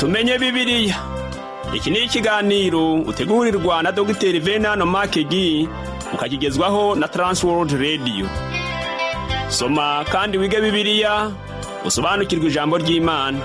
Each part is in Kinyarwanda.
Tumenye Bibiliya. Iki ni ikiganiro utegurirwa na Dogiteri Venano Makegi, ukakigezwaho na Transworld Radio. Soma kandi wige Bibiliya, usobanukirwe ijambo ry'Imana.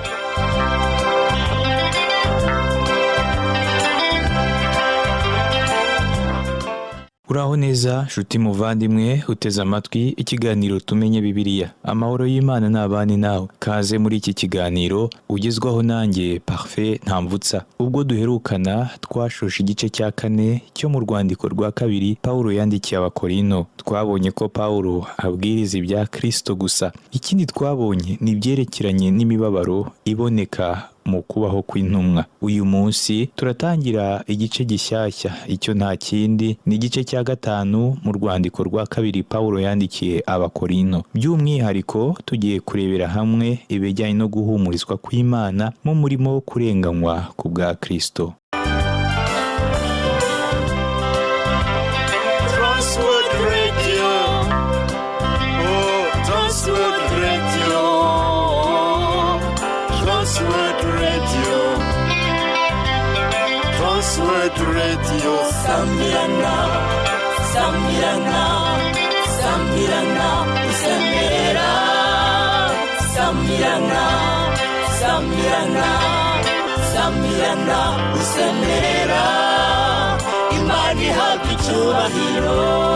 Uraho neza nshuti muvandimwe uteze amatwi ikiganiro Tumenye Bibiliya. Amahoro y'Imana n'abane nawe. Kaze muri iki kiganiro ugezwaho nanjye Parfait Ntamvutsa. Ubwo duherukana twashoshe igice cya kane cyo mu rwandiko rwa kabiri Pawulo yandikiye Abakorino. Twabonye ko Pawulo abwiriza ibya Kristo gusa. Ikindi twabonye ni ibyerekeranye n'imibabaro iboneka mu kubaho kw'intumwa. Uyu munsi turatangira igice gishyashya, icyo nta kindi ni igice cya gatanu mu rwandiko rwa kabiri Pawulo yandikiye Abakorino. By'umwihariko tugiye kurebera hamwe ibijyanye no guhumurizwa kw'Imana mu murimo wo kurenganywa ku bwa Kristo. Transworld Radio. Oh, Transworld Radio. Transworld Radio. Transworld Radio. Sambirana, sambirana, sambirana, usemerera. Sambirana, sambirana, sambirana, usemerera. Imana ihabwa icyubahiro.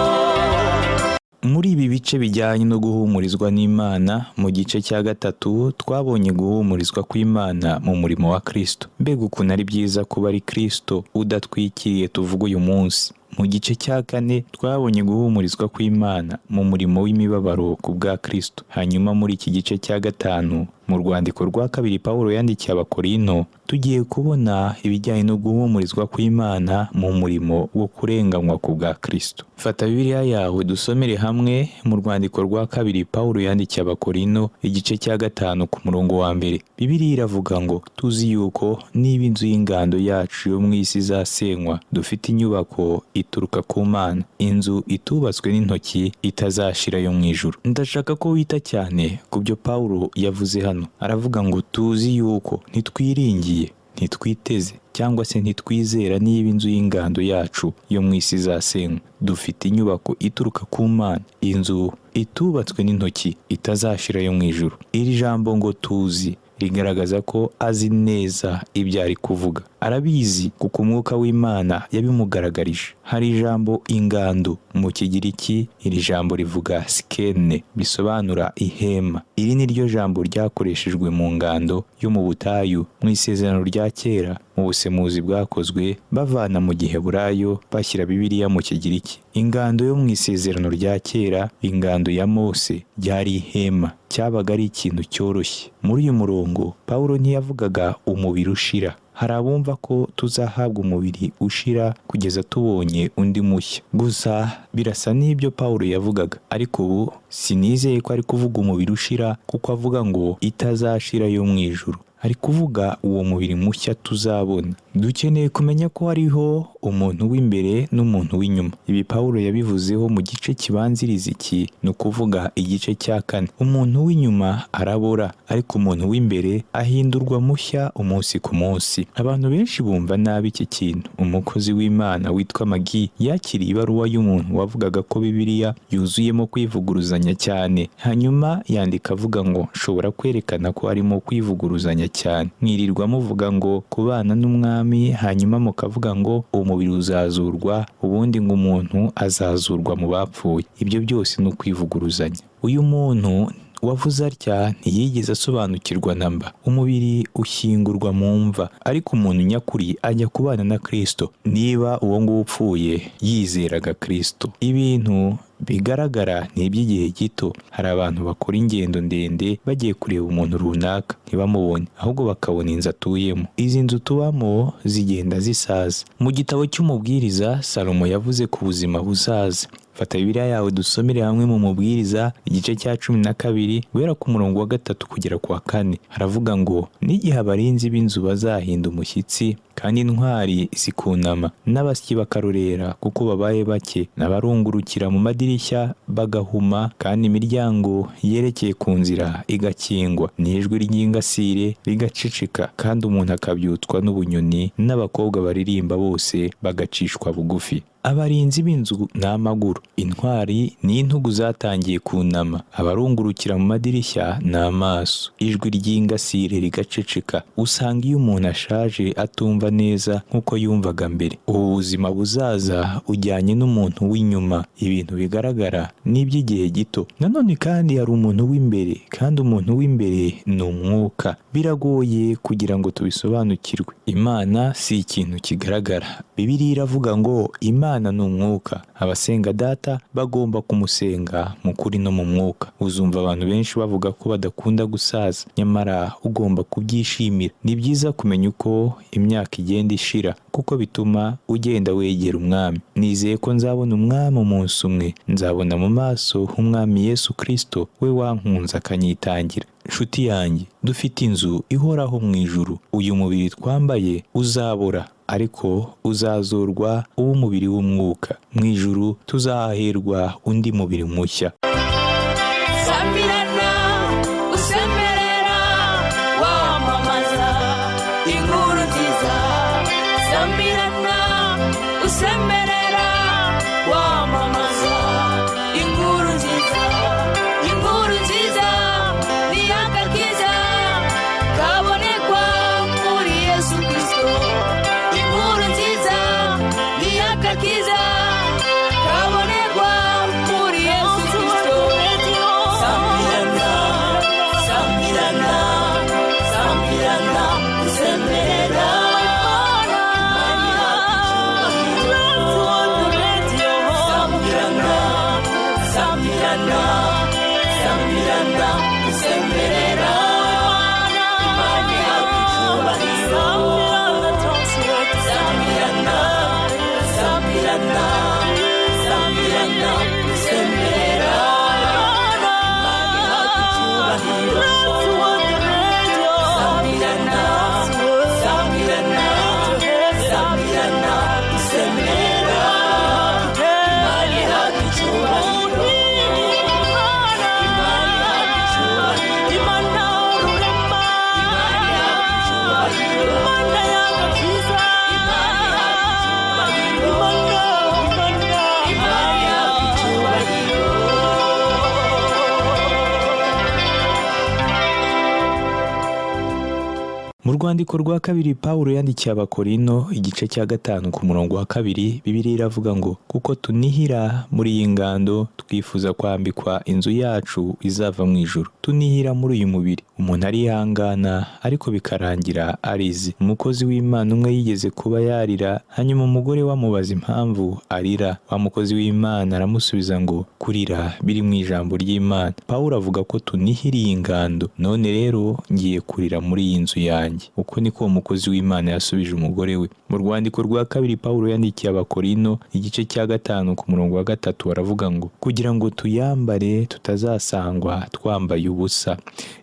Muri ibi bice bijyanye no guhumurizwa n'Imana, mu gice cya gatatu twabonye guhumurizwa kw'Imana mu murimo wa Kristo. Mbega ukuntu ari byiza kuba ari Kristo udatwikiriye tuvuga uyu munsi. Mu gice cya kane twabonye guhumurizwa kw'Imana mu murimo w'imibabaro ku bwa Kristo. Hanyuma muri iki gice cya gatanu mu rwandiko rwa kabiri Pawulo yandikiye Abakorino, tugiye kubona ibijyanye no guhumurizwa kw'Imana mu murimo wo kurenganywa ku bwa Kristo. Fata Bibiliya yawe dusomere hamwe mu rwandiko rwa kabiri Pawulo yandikiye Abakorino, igice cya gatanu ku murongo wa mbere. Bibiliya iravuga ngo tuzi yuko niba inzu y'ingando yacu yo mu isi izasenywa, dufite inyubako ituruka ku Mana, inzu itubatswe n'intoki itazashira yo mu ijuru. Ndashaka ko wita cyane ku byo Pawulo yavuze hano. Aravuga ngo tuzi yuko ntitwiringiye, ntitwiteze cyangwa se ntitwizera niba inzu y'ingando yacu yo mu isi izasenywa. Dufite inyubako ituruka ku Mana, inzu itubatswe n'intoki itazashira yo mu ijuru. Iri jambo ngo tuzi rigaragaza ko azi neza ibyo ari kuvuga. Arabizi kuko umwuka w'Imana yabimugaragarije. Hari ijambo ingando mu Kigiriki, iri jambo rivuga sikene, bisobanura ihema. Iri ni ryo jambo ryakoreshejwe mu ngando yo mu butayu mu isezerano rya kera, mu busemuzi bwakozwe bavana mu Giheburayo bashyira Bibiliya mu Kigiriki. Ingando yo mu isezerano rya kera, ingando ya Mose, ryari ihema, cyabaga ari ikintu cyoroshye. Muri uyu murongo Pawulo ntiyavugaga umubiri ushira. Hari abumva ko tuzahabwa umubiri ushira kugeza tubonye undi mushya. Gusa birasa n'ibyo Pawulo yavugaga, ariko ubu sinizeye ko ari kuvuga umubiri ushira, kuko avuga ngo itazashira yo mu ijuru. Ari kuvuga uwo mubiri mushya tuzabona. Dukeneye kumenya ko hariho umuntu w'imbere n'umuntu w'inyuma. Ibi Pawulo yabivuzeho mu gice kibanziriza iki, ni ukuvuga igice cya kane. Umuntu w'inyuma arabora, ariko umuntu w'imbere ahindurwa mushya umunsi ku munsi. Abantu benshi bumva nabi iki kintu. Umukozi w'Imana witwa Magi yakiriye ibaruwa y'umuntu wavugaga ko Bibiliya yuzuyemo kwivuguruzanya cyane. Hanyuma yandika avuga ngo nshobora kwerekana ko harimo kwivuguruzanya cyane. Mwirirwa muvuga ngo kubana n'umwami, hanyuma mukavuga ngo umubiri uzazurwa, ubundi ngo umuntu azazurwa mu bapfuye. Ibyo byose ni ukwivuguruzanya. Uyu muntu wavuze atya ntiyigeze asobanukirwa na mba. Umubiri ushyingurwa mu mva, ariko umuntu nyakuri ajya kubana na Kristo. Niba uwo nguwo upfuye yizeraga Kristo. Ibintu bigaragara ni iby'igihe gito. Hari abantu bakora ingendo ndende bagiye kureba umuntu runaka ntibamubone, ahubwo bakabona inzu atuyemo. Izi nzu tubamo zigenda zisaza. Mu gitabo cy'Umubwiriza, Salomo yavuze ku buzima buzaza. Fata Bibiliya yawe dusomere hamwe mu Mubwiriza igice cya 12 guhera ku murongo wa 3 kugera ku wa 4. Haravuga ngo n'igihe abarinzi b'inzu bazahinda umushyitsi kandi intwari zikunama, n'abasyi bakarorera kuko babaye bake, n'abarungurukira mu madirishya bagahuma, kandi imiryango yerekeye ku nzira igakingwa, n'ijwi ry'ingasire rigaceceka, kandi umuntu akabyutswa n'ubunyoni, n'abakobwa baririmba bose bagacishwa bugufi. Abarinzi b'inzu ni amaguru, intwari ni intugu zatangiye kunama, abarungurukira mu madirishya ni amaso. Ijwi ry'ingasire rigaceceka. Usanga iyo umuntu ashaje atumva neza nk'uko yumvaga mbere. Ubu buzima buzaza ujyanye n'umuntu w'inyuma, ibintu bigaragara ni iby'igihe gito. Nanone kandi hari umuntu w'imbere, kandi umuntu w'imbere ni umwuka. Biragoye kugira ngo tubisobanukirwe. Imana si ikintu kigaragara. Bibiliya iravuga ngo Imana ni umwuka, abasenga Data bagomba kumusenga mu kuri no mu mwuka. Uzumva abantu benshi bavuga ko badakunda gusaza, nyamara ugomba kubyishimira. Ni byiza kumenya uko imyaka igenda ishira, kuko bituma ugenda wegera Umwami. Nizeye ko nzabona Umwami umunsi umwe, nzabona mu maso h'Umwami Yesu Kristo, we wankunze akanyitangira. Nshuti yanjye, dufite inzu ihoraho mu ijuru. Uyu mubiri twambaye uzabora, ariko uzazurwa uba umubiri w'umwuka. Mu ijuru tuzaherwa undi mubiri mushya. Samirana usemerera wamamaza inkuru nziza, Samirana usemerera wamamaza inkuru nziza, inkuru nziza ni agakiza kabonekwa muri Yesu Kristo, inkuru nziza ni agakiza kabonekwa muri Yesu Kristo. Samirana, Samirana, Samirana usemerera, Samirana, Samirana, Samirana usemerera, Imana ihabwa icyubahiro. Samirana, Samirana, Samirana usemerera, Imana ihabwa icyubahiro. Samirana, Samirana, Samirana usemerera, Imana ihabwa icyubahiro. Imana ihabwa icyubahiro. Imana ihabwa icyubahiro. Imana ihabwa icyubahiro. Imana ihabwa icyubahiro. Mu rwandiko rwa kabiri Pawulo yandikiye Abakorino igice cya 5 ku murongo wa 2, Bibiliya iravuga ngo kuko tunihira muri iyi ngando twifuza kwambikwa inzu yacu izava mu ijuru. Tunihira muri uyu mubiri. Umuntu arihangana ariko bikarangira arize. Umukozi w'Imana umwe yigeze kuba yarira, hanyuma umugore we amubaza impamvu arira. Wa mukozi w'Imana aramusubiza ngo kurira biri mu ijambo ry'Imana. Pawulo avuga ko tunihiriye ingando, none rero ngiye kurira muri iyi nzu yanjye. Uko niko uwo mukozi w'Imana yasubije umugore we. Mu rwandiko rwa kabiri Pawulo yandikiye Abakorino igice cya 5 ku murongo wa 3 aravuga ngo kugira ngo tuyambare tutazasangwa twambaye ubusa.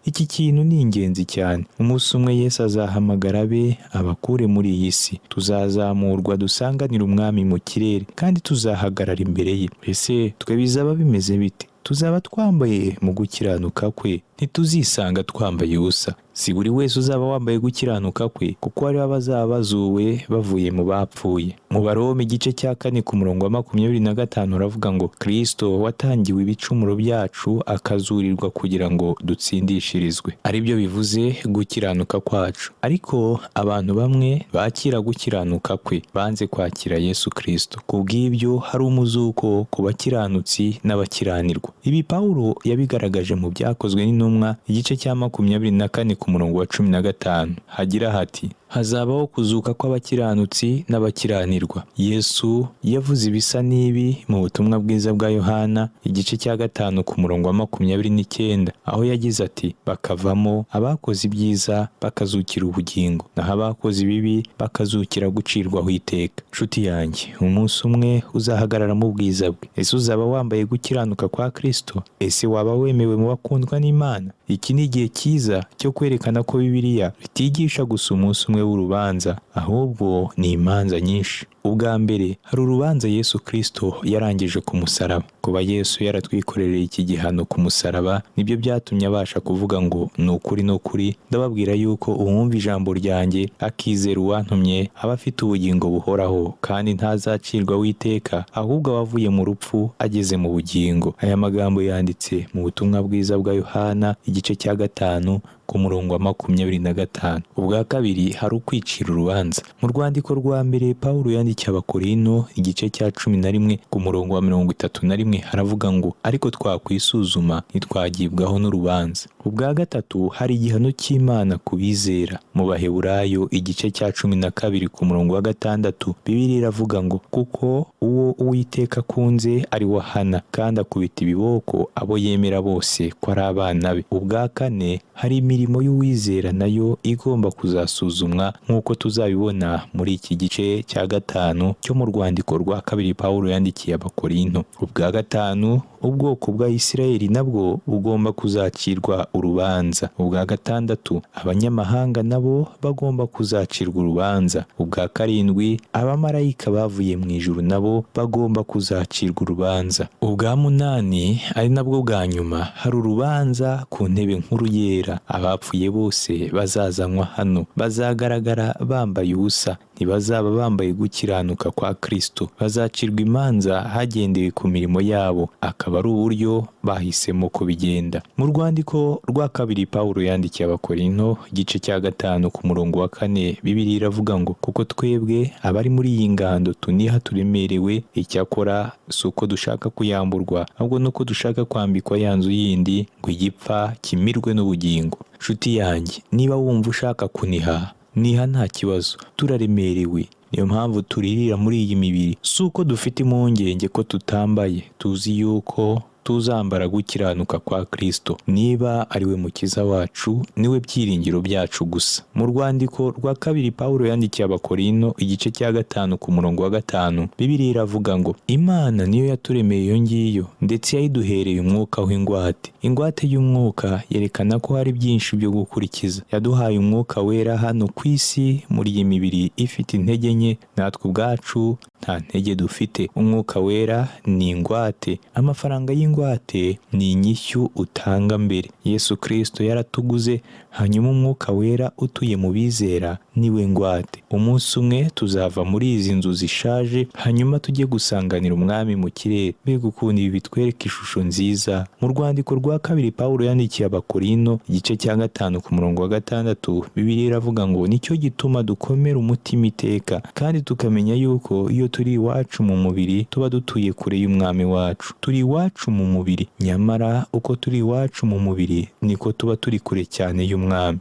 Iki kintu ni ingenzi cyane. Umunsi umwe Yesu azahamagara abe abakure muri iyi si. Tuzazamurwa dusanganire Umwami mu kirere, kandi tuzahagarara imbere ye. Ese twe bizaba bimeze bite? Tuzaba twambaye mu gukiranuka kwe, ntituzisanga twambaye ubusa. Si buri wese uzaba wambaye gukiranuka kwe, kuko hariho abazaba bazuwe bavuye mu bapfuye. Mu Baroma igice cya 4 ku murongo wa 25 uravuga ngo Kristo watangiwe ibicumuro byacu akazurirwa kugira ngo dutsindishirizwe. Aribyo bivuze gukiranuka kwacu. Ariko abantu bamwe bakira gukiranuka kwe, banze kwakira Yesu Kristo. Kubw'ibyo hari umuzuko ku bakiranutsi n'abakiranirwa. Ibi Pawulo yabigaragaje mu Byakozwe n'Intumwa igice cya 24 ku murongo wa 15 hagira hati hazabaho kuzuka kw'abakiranutsi n'abakiranirwa. Yesu yavuze ibisa n'ibi mu butumwa bwiza bwa Yohana igice cya 5 ku murongo wa 29, aho yagize ati bakavamo abakoze ibyiza bakazukira ubugingo, naho abakoze ibibi bakazukira gucirwaho iteka. Nshuti yanjye, umunsi umwe uzahagarara mu bwiza bwe. Ese uzaba wambaye gukiranuka kwa Kristo? Ese waba wemewe mu bakundwa n'Imana? Iki ni igihe cyiza cyo kwerekana ko Bibiliya itigisha gusa umunsi umwe umwe w'urubanza, ahubwo ni imanza nyinshi. Ubwa mbere, hari urubanza Yesu Kristo yarangije ku musaraba. Kuba Yesu yaratwikorereye iki gihano ku musaraba nibyo byatumye abasha kuvuga ngo ni ukuri ni ukuri ndababwira yuko uwumva ijambo ryanjye akizera uwantumye aba afite ubugingo buhoraho kandi ntazacirwa witeka, ahubwo aba avuye mu rupfu ageze mu bugingo. Aya magambo yanditse mu butumwa bwiza bwa Yohana igice cya 5 ku murongo wa 25. Ubwa kabiri, hari ukwicira urubanza. Mu rwandiko rwa mbere Pawulo yandikiye Abakorinto igice cya 11 ku murongo wa 31 haravuga ngo ariko twakwisuzuma ntitwagibwaho n'urubanza. Ubwa gatatu, hari igihano cy'Imana ku bizera. Mu Baheburayo igice cya 12 ku murongo wa 6 Bibiliya iravuga ngo kuko uwo Uwiteka akunze ari we ahana, kandi akubita ibiboko abo yemera bose ko ari abana be. Ubwa kane, hari imirimo y'uwizera nayo igomba kuzasuzumwa nk'uko tuzabibona muri iki gice cya 5 cyo mu rwandiko rwa kabiri Pawulo yandikiye Abakorinto. Ubwa gatanu, ubwoko bwa Isirayeli nabwo bugomba kuzacirwa urubanza. Ubwa gatandatu, abanyamahanga nabo bagomba kuzacirwa urubanza. Ubwa karindwi, abamarayika bavuye mu ijuru nabo bagomba kuzacirwa urubanza. Ubwa munani, ari nabwo bwa nyuma, hari urubanza ku ntebe nkuru yera. Abapfuye bose bazazanwa hano, bazagaragara bambaye ubusa, ntibazaba bambaye gukiranuka kwa Kristo. Bazacirwa imanza hagendewe ku mirimo yabo, akaba ari uburyo bahisemo ko bigenda. Mu rwandiko rwa kabiri Pawulo yandikiye Abakorinto igice cya 5 ku murongo wa 4, Bibiliya iravuga ngo kuko twebwe abari muri iyi ngando tuniha turemerewe, icyakora si uko dushaka kuyamburwa, ahubwo nuko dushaka kwambikwa ya nzu yindi ngo igipfa kimirwe n'ubugingo. Nshuti yanjye, niba wumva ushaka kuniha, niha nta kibazo, turaremerewe. Niyo mpamvu turirira muri iyi mibiri, si uko dufite impungenge ko tutambaye, tuzi yuko tuzambara gukiranuka kwa Kristo. Niba ari we mukiza wacu, niwe byiringiro byacu gusa. Mu rwandiko rwa kabiri Pawulo yandikiye Abakorinto igice cya 5 ku murongo wa 5, Bibiliya iravuga ngo Imana niyo yaturemeye iyo ngiyo, ndetse yayiduhereye umwuka w'ingwate. Ingwate y'umwuka yerekana ko hari byinshi byo gukurikiza. Yaduhaye umwuka wera hano ku isi muri iyi mibiri ifite intege nke, natwe ubwacu nta ntege dufite. Umwuka wera ni ingwate. Amafaranga y'ingwate ni inyishyu utanga mbere. Yesu Kristo yaratuguze, hanyuma umwuka wera utuye mu bizera niwe ngwate. Umunsi umwe tuzava muri izi nzu zishaje, hanyuma tujye gusanganira umwami mu kirere. Mbega ukuntu ibi bitwereka ishusho nziza. Mu rwandiko rwa kabiri Pawulo yandikiye Abakorinto igice cya 5 ku murongo wa 6, Bibiliya iravuga ngo nicyo gituma dukomera umutima iteka, kandi tukamenya yuko iyo turi iwacu mu mubiri tuba dutuye kure y'umwami wacu. Turi iwacu mu mubiri, nyamara uko turi iwacu mu mubiri niko tuba turi kure cyane y'umwami.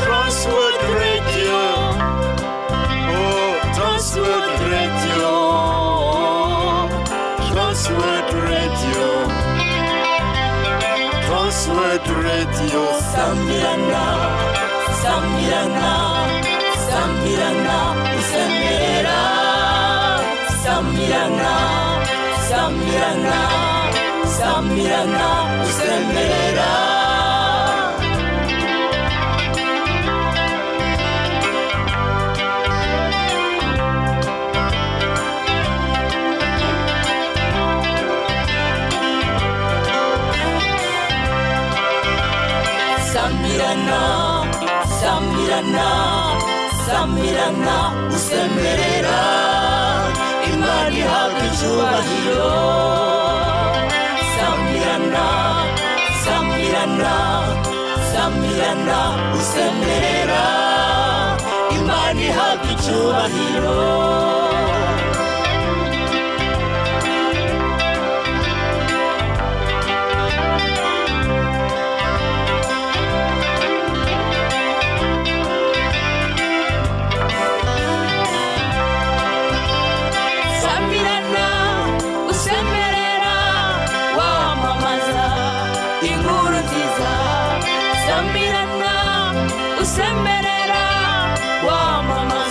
Transworld Radio. Oh, Transworld Radio. Transworld Radio. Transworld Radio. Samirana, Samirana, Samirana, usemerera. Samirana, Samirana, Samirana, usemerera. Samirana, Samirana, Samirana, usemerera. Imana ihabwa icyubahiro. Samirana, Samirana, Samirana, usemerera. Imana ihabwa icyubahiro. Samirana, usemerera, wamamaza inkuru nziza. Samirana, usemerera, wamamaza.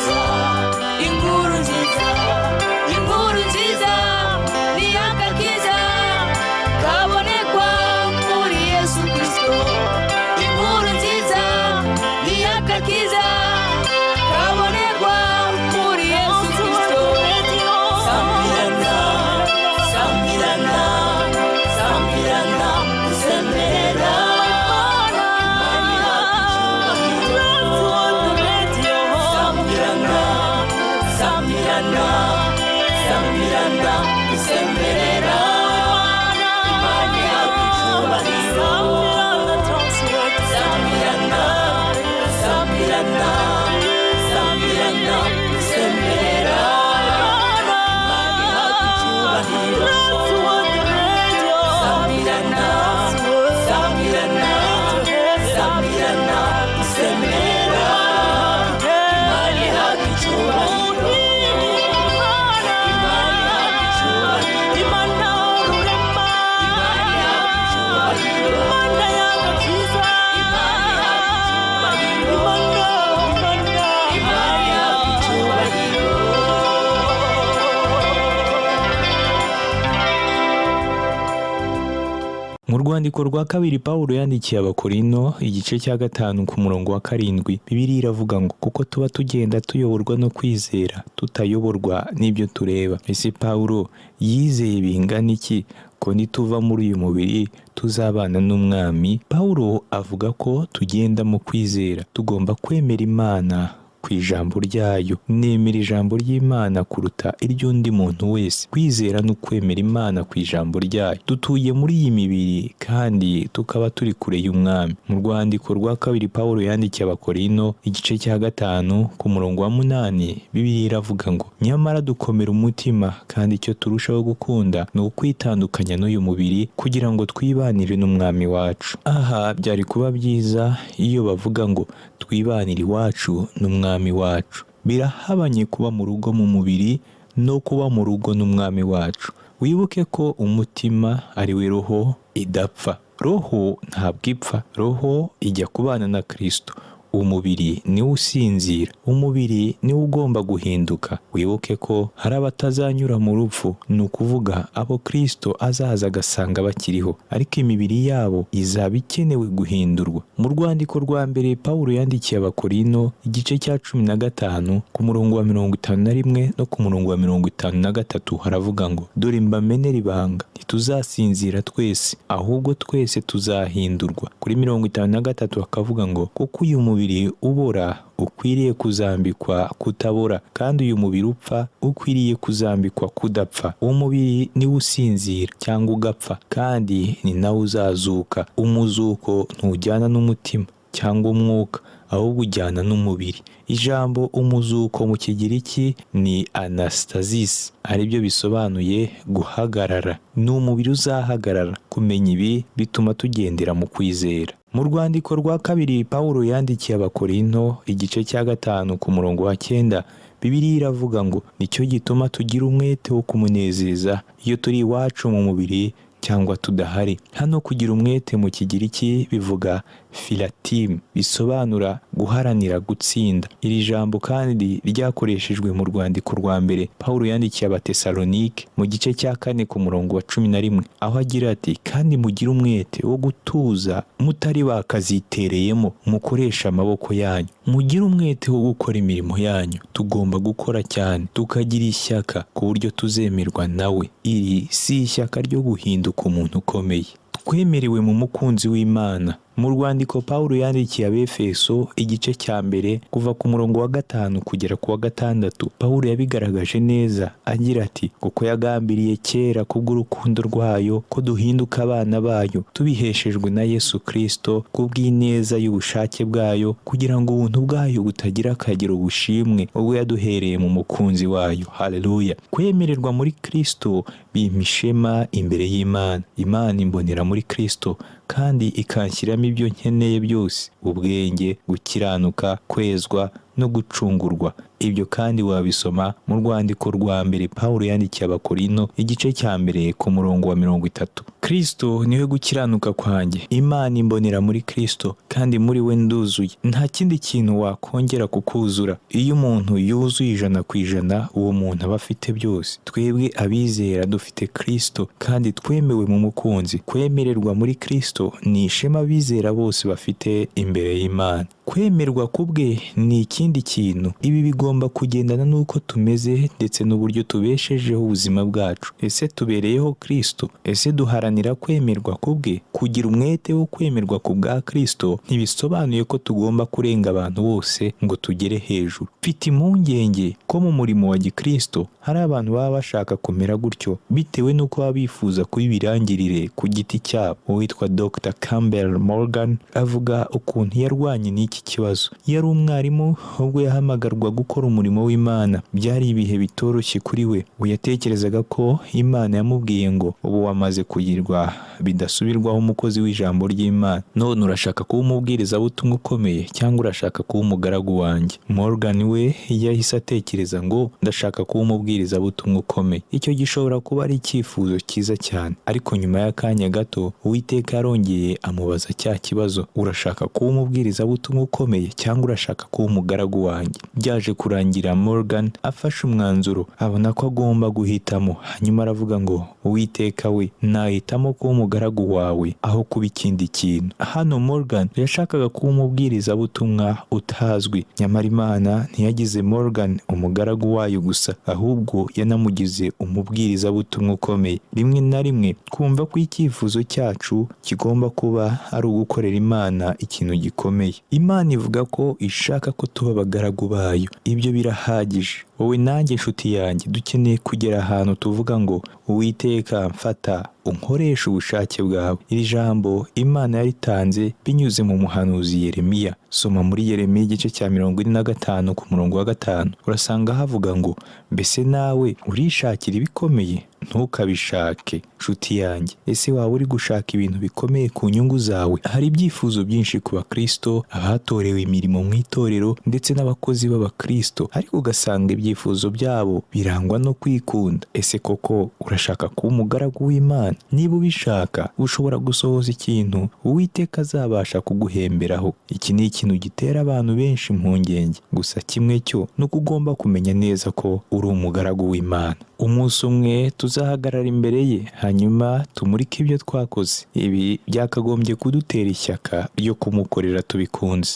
Rwandiko rwa kabiri Pawulo yandikiye Abakorino, igice cya 5 ku murongo wa 7, Bibiliya iravuga ngo kuko tuba tugenda tuyoborwa no kwizera, tutayoborwa n'ibyo tureba. Ese Pawulo yizeye bingana iki ko nituva muri uyu mubiri tuzabana n'Umwami? Pawulo avuga ko tugenda mu kwizera, tugomba kwemera Imana ku ijambo ryayo. Nemera ijambo ry'Imana kuruta iry'undi muntu wese. Kwizera ni ukwemera Imana ku ijambo ryayo. Dutuye muri iyi mibiri kandi tukaba turi kure y'Umwami. Mu rwandiko rwa kabiri Pawulo yandikiye Abakorino, igice cya 5 ku murongo wa 8, Bibiliya iravuga ngo nyamara dukomera umutima, kandi icyo turushaho gukunda ni ukwitandukanya n'uyu mubiri kugira ngo twibanire n'Umwami wacu. Aha byari kuba byiza iyo bavuga ngo twibanire iwacu n'Umwami wacu. Birahabanye kuba mu rugo mu mubiri no kuba mu rugo n'Umwami wacu. Wibuke ko umutima ari we roho idapfa. Roho ntabwo ipfa, roho ijya kubana na Kristo. Umubiri niwo usinzira, umubiri niwo ugomba guhinduka. Wibuke ko hari abatazanyura mu rupfu, ni ukuvuga abo Kristo azaza agasanga bakiriho, ariko imibiri yabo izaba ikenewe guhindurwa. Mu rwandiko rwa mbere Pawulo yandikiye Abakorino, igice cya 15 ku murongo wa 51 no ku murongo wa 53 haravuga ngo dore mbamenere ibanga, ntituzasinzira twese, ahubwo twese tuzahindurwa. Kuri 53 hakavuga ngo kuko uyu mubiri ubora ukwiriye kuzambikwa kutabora, kandi uyu mubiri upfa ukwiriye kuzambikwa kudapfa. Umubiri niwo usinzira cyangwa ugapfa, kandi ni nawe uzazuka. Umuzuko ntujyana n'umutima cyangwa umwuka, ahubwo ujyana n'umubiri. Ijambo umuzuko mu Kigiriki ni anastasis, aribyo bisobanuye guhagarara. Ni umubiri uzahagarara. Kumenya ibi bituma tugendera mu kwizera. Mu rwandiko rwa kabiri Pawulo yandikiye Abakorinto, igice cya 5 ku murongo wa 9, Bibiliya iravuga ngo nicyo gituma tugira umwete wo kumunezeza iyo turi iwacu mu mubiri cyangwa tudahari. Hano kugira umwete mu Kigiriki bivuga filatime, bisobanura guharanira gutsinda. Iri jambo kandi ryakoreshejwe mu rwandiko rwa mbere Pawulo yandikiye Abatesalonike mu gice cya 4 ku murongo wa 11, aho agira ati kandi mugire umwete wo gutuza mutari bakazitereyemo, mukoresha amaboko yanyu. Mugire umwete wo gukora imirimo yanyu. Tugomba gukora cyane tukagira ishyaka ku buryo tuzemerwa nawe. Iri si ishyaka ryo guhinduka umuntu ukomeye. Twemerewe mu mukunzi w'Imana. Mu rwandiko Pawulo yandikiye Abefeso, igice cya 1 kuva ku murongo wa 5 kugera ku wa 6, Pawulo yabigaragaje neza agira ati kuko yagambiriye kera kubw'urukundo rwayo ko duhinduka abana bayo tubiheshejwe na Yesu Kristo kubw'ineza y'ubushake bwayo, kugira ngo ubuntu bwayo butagira akagero bushimwe ubwo yaduhereye mu mukunzi wayo. Haleluya! Kwemererwa muri Kristo bimpa ishema imbere y'Imana. Imana imbonera muri Kristo kandi ikanshyiramo ibyo nkeneye byose: ubwenge, gukiranuka, kwezwa no gucungurwa. Ibyo kandi wabisoma mu rwandiko rwa mbere Pawulo yandikiye Abakorino, igice cya 1 ku murongo wa 30. Kristo niwe gukiranuka kwanjye. Imana imbonera muri Kristo kandi muri we nduzuye. Nta kindi kintu wakongera kukuzura. Iyo umuntu yuzuye 100%, uwo muntu aba afite byose. Twebwe abizera dufite Kristo kandi twemewe mu mukunzi. Kwemererwa muri Kristo ni ishema abizera bose bafite imbere y'Imana. Kwemerwa kubwe ni ikindi kintu. Ibi bigomba kugendana n'uko tumeze ndetse n'uburyo tubeshejeho ubuzima bwacu. Ese tubereyeho Kristo? Ese duharanira kwemerwa kubwe? Kugira umwete wo kwemerwa ku bwa Kristo ntibisobanuye ko tugomba kurenga abantu bose ngo tugere hejuru. Mfite impungenge ko mu murimo wa Gikristo hari abantu baba bashaka kumera gutyo bitewe n'uko baba bifuza kuba ibirangirire ku giti cyabo. Uwitwa Dr. Campbell Morgan avuga ukuntu yarwanye n'iki kibazo. Yari umwarimu ubwo yahamagarwa gukora umurimo w'Imana. Byari ibihe bitoroshye kuri we. We yatekerezaga ko Imana yamubwiye ngo ubu wamaze kugirwa bidasubirwaho umukozi w'ijambo ry'Imana, none urashaka kuba umubwirizabutumwa ukomeye cyangwa urashaka kuba umugaragu wanjye? Morgan we yahise atekereza ngo ndashaka kuba umubwirizabutumwa ukomeye. Icyo gishobora kuba ari icyifuzo cyiza cyane, ariko nyuma y'akanya gato Uwiteka yarongeye amubaza cya kibazo: urashaka kuba umubwirizabutumwa ukomeye cyangwa urashaka kuba umugaragu wanjye? Byaje kurangira Morgan afashe umwanzuro, abona ko agomba guhitamo. Hanyuma aravuga ngo Uwiteka we, nahitamo Nzahitamo kuba umugaragu wawe aho kuba ikindi kintu. Hano Morgan yashakaga kuba umubwirizabutumwa utazwi, nyamara Imana ntiyagize Morgan umugaragu wayo gusa, ahubwo yanamugize umubwirizabutumwa ukomeye. Rimwe na rimwe twumva ko icyifuzo cyacu kigomba kuba ari ugukorera Imana ikintu gikomeye. Imana ivuga ko ishaka ko tuba abagaragu bayo. Ibyo birahagije. Wowe nanjye nshuti yanjye dukeneye kugera ahantu tuvuga ngo Uwiteka mfata unkoreshe ubushake bwawe. Iri jambo Imana yaritanze binyuze mu muhanuzi Yeremiya. Soma muri Yeremiya igice cya 45 ku murongo wa 5, urasanga havuga ngo mbese nawe urishakira ibikomeye? Ntukabishake nshuti yanjye. Ese waba uri gushaka ibintu bikomeye ku nyungu zawe? Hari ibyifuzo byinshi ku bakristo, abatorewe imirimo mu itorero ndetse n'abakozi b'abakristo, ariko ugasanga ibyifuzo byabo birangwa no kwikunda. Ese koko urashaka kuba umugaragu w'Imana? Niba ubishaka, ushobora gusohoza ikintu Uwiteka azabasha kuguhemberaho. Iki ni ikintu gitera abantu benshi impungenge. Gusa kimwe cyo ni uko ugomba kumenya neza ko uri umugaragu w'Imana. Umunsi umwe tuzahagarara imbere ye, hanyuma tumurike ibyo twakoze. Ibi byakagombye kudutera ishyaka ryo kumukorera tubikunze.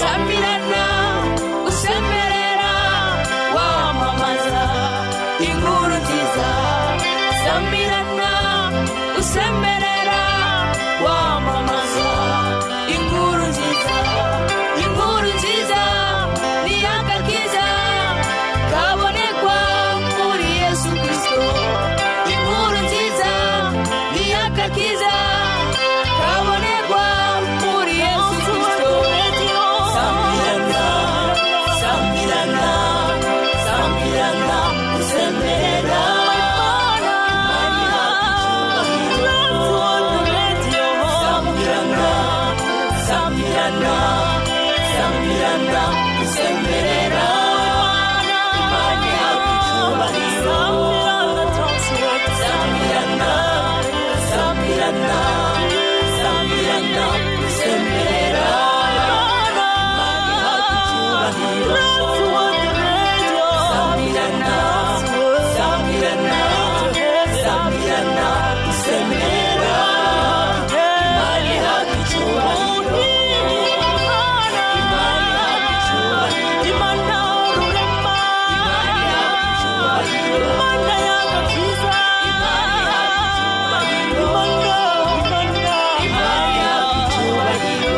Samirana usemerera wamamaza inkuru nziza. Samirana usemerera wamamaza inkuru nziza. Inkuru nziza ni agakiza kabonekwa muri Yesu Kristo. Inkuru nziza ni agakiza kabonekwa muri Yesu Kristo. Samirana, samirana, samirana usemerera. Samirana, samirana, samirana usemerera. Imana ihabwa icyubahiro. Samirana, samirana, samirana usemerera. Imana ihabwa icyubahiro. Samirana, samirana, samirana usemerera. Imana ihabwa icyubahiro. Imana ihabwa icyubahiro. Imana ihabwa icyubahiro. Imana ihabwa icyubahiro. Imana ihabwa icyubahiro.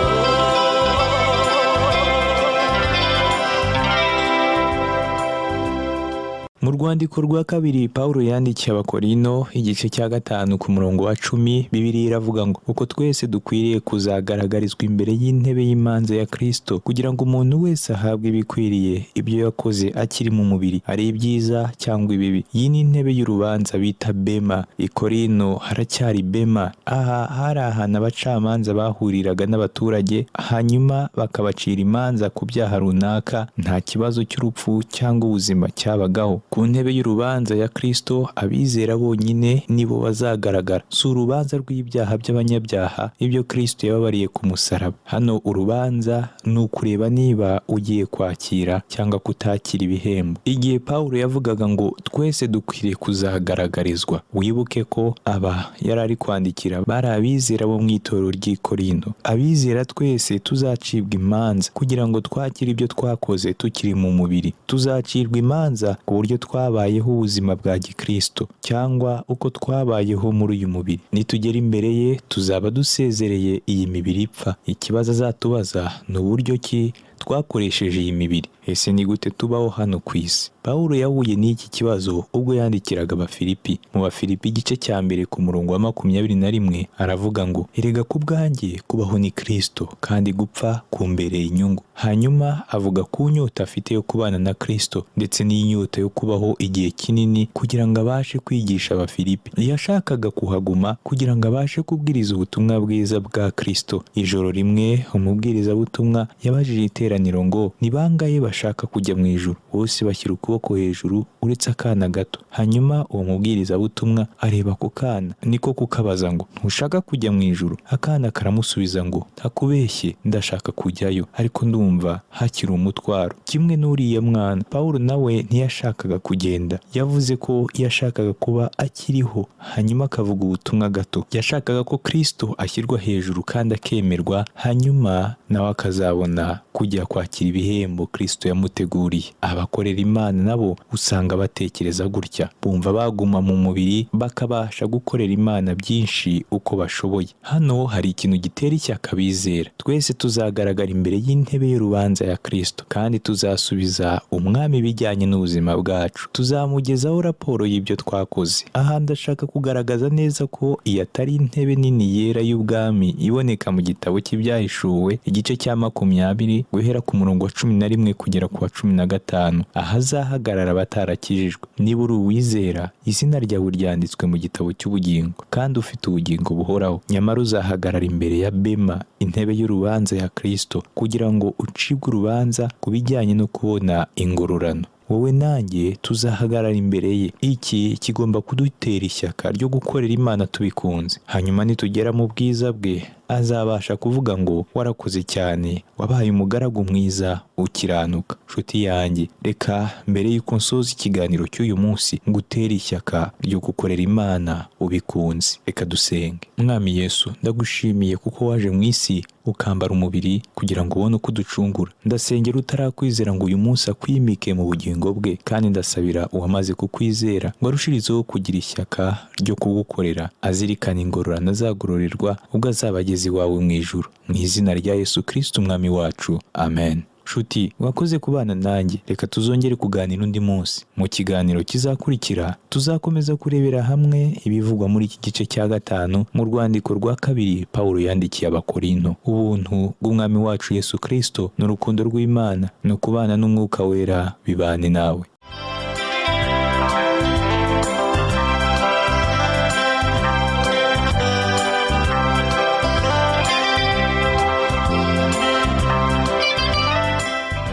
Mu rwandiko rwa kabiri Pawulo yandikiye Abakorino igice cya 5 ku murongo wa 10, Bibiliya iravuga ngo uko twese dukwiriye kuzagaragarizwa imbere y'intebe y'imanza ya Kristo, kugira ngo umuntu wese ahabwe ibikwiriye ibyo yakoze akiri mu mubiri, ari ibyiza cyangwa ibibi. Iyi ni intebe y'urubanza bita Bema. I Korino haracyari Bema. Aha hari ahantu abacamanza bahuriraga n'abaturage, hanyuma bakabacira imanza ku byaha runaka. Nta kibazo cy'urupfu cyangwa ubuzima cyabagaho. Ku ntebe y'urubanza ya Kristo, abizera bonyine nibo bazagaragara. Si urubanza rw'ibyaha by'abanyabyaha, ibyo Kristo yababariye ku musaraba. Hano urubanza ni ukureba niba ugiye kwakira cyangwa kutakira ibihembo. Igihe Pawulo yavugaga ngo twese dukwiriye kuzagaragarizwa, wibuke ko aba yari ari kwandikira bari abizera bo mu itorero ry'i Korinto. Abizera twese tuzacibwa imanza kugira ngo twakire ibyo twakoze tukiri mu mubiri. Tuzacirwa imanza ku buryo twabayeho ubuzima bwa gikristo cyangwa uko twabayeho muri uyu mubiri. Nitugera imbere ye tuzaba dusezereye iyi mibiri ipfa. Ikibazo azatubaza ni uburyo ki twakoresheje iyi mibiri. Ese ni gute tubaho hano ku isi? Pawulo yahuye n'iki kibazo ubwo yandikiraga Abafilipi. Mu Bafilipi igice cya 1 ku murongo wa 21 aravuga ngo erega ku bwanjye kubaho ni Kristo kandi gupfa kumbereye inyungu. Hanyuma avuga ku nyota afite yo kubana na Kristo ndetse n'inyota yo kubaho igihe kinini kugira ngo abashe kwigisha Abafilipi. Yashakaga kuhaguma kugira ngo abashe kubwiriza ubutumwa bwiza bwa Kristo. Ijoro rimwe umubwirizabutumwa yabajije iteraniro ngo ni bangahe bashaka kujya mu ijuru? Bose bashyira ukuboko hejuru uretse akana gato. Hanyuma uwo mubwirizabutumwa areba ku kana, niko kukabaza ngo ntushaka kujya mu ijuru? Akana karamusubiza ngo ntakubeshye, ndashaka kujyayo, ariko ndumva hakiri umutwaro. Kimwe n'uriya mwana, Pawulo nawe ntiyashakaga kugenda. Yavuze ko yashakaga kuba akiriho, hanyuma akavuga ubutumwa gato. Yashakaga ko Kristo ashyirwa hejuru kandi akemerwa, hanyuma nawe akazabona kujya kwakira ibihembo Kristo yamuteguriye. Abakorera Imana nabo usanga batekereza gutya, bumva baguma mu mubiri bakabasha gukorera Imana byinshi uko bashoboye. Hano hari ikintu gitera ishyaka abizera. Twese tuzagaragara imbere y'intebe y'urubanza ya Kristo, kandi tuzasubiza umwami ibijyanye n'ubuzima bwacu. Tuzamugezaho raporo y'ibyo twakoze. Aha ndashaka kugaragaza neza ko iyi atari intebe nini yera y'ubwami iboneka mu gitabo cy'Ibyahishuwe igice cya 20 guhera ku murongo wa 11 kugera ku wa 15, ahazahagarara abatarakijijwe. Niba uri uwizera, izina ryawe ryanditswe mu gitabo cy'ubugingo kandi ufite ubugingo buhoraho, nyamara uzahagarara imbere ya Bema, intebe y'urubanza ya Kristo, kugira ngo ucibwe urubanza ku bijyanye no kubona ingororano. Wowe nanjye tuzahagarara imbere ye. Iki kigomba kudutera ishyaka ryo gukorera Imana tubikunze. Hanyuma nitugera mu bwiza bwe, azabasha kuvuga ngo warakoze cyane, wabaye umugaragu mwiza ukiranuka. Nshuti yanjye, reka mbere y'uko nsoza ikiganiro cy'uyu munsi ngutere ishyaka ryo gukorera Imana ubikunze. Reka dusenge. Mwami Yesu, ndagushimiye kuko waje mu isi ukambara umubiri kugira ngo ubone uko uducungura. Ndasengera utarakwizera ngo uyu munsi akwimike mu bugingo bwe, kandi ndasabira uwamaze kukwizera ngo arushirizeho kugira ishyaka ryo kugukorera, azirikana ingororano azagororerwa ubwo azaba ageze iwawe mu ijuru. Mu izina rya Yesu Kristo umwami wacu, amen. Nshuti, wakoze kubana nanjye. Reka tuzongere kuganira undi munsi. Mu kiganiro kizakurikira tuzakomeza kurebera hamwe ibivugwa muri iki gice cya 5 mu rwandiko rwa 2 Pawulo yandikiye Abakorinto. Ubuntu bw'umwami wacu Yesu Kristo n'urukundo rw'Imana no kubana n'Umwuka Wera bibane nawe.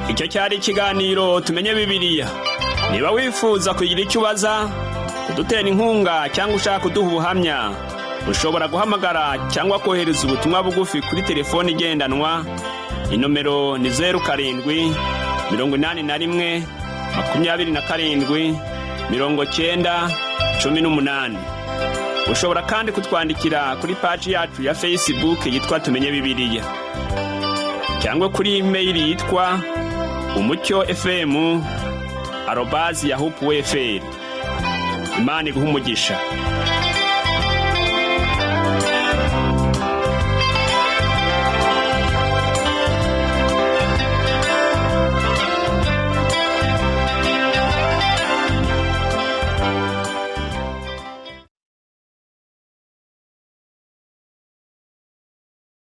Icyo cyari ikiganiro Tumenye Bibiliya. Niba wifuza kugira icyo ubaza, kudutera inkunga cyangwa ushaka kuduha ubuhamya, ushobora guhamagara cyangwa kohereza ubutumwa bugufi kuri telefoni igendanwa. Inomero ni 07 81 27 90 18. Ushobora kandi kutwandikira kuri paji yacu ya Facebook yitwa Tumenye Bibiliya, cyangwa kuri imeyili yitwa umucyo fm@yahoo.fr. Imana iguhe umugisha.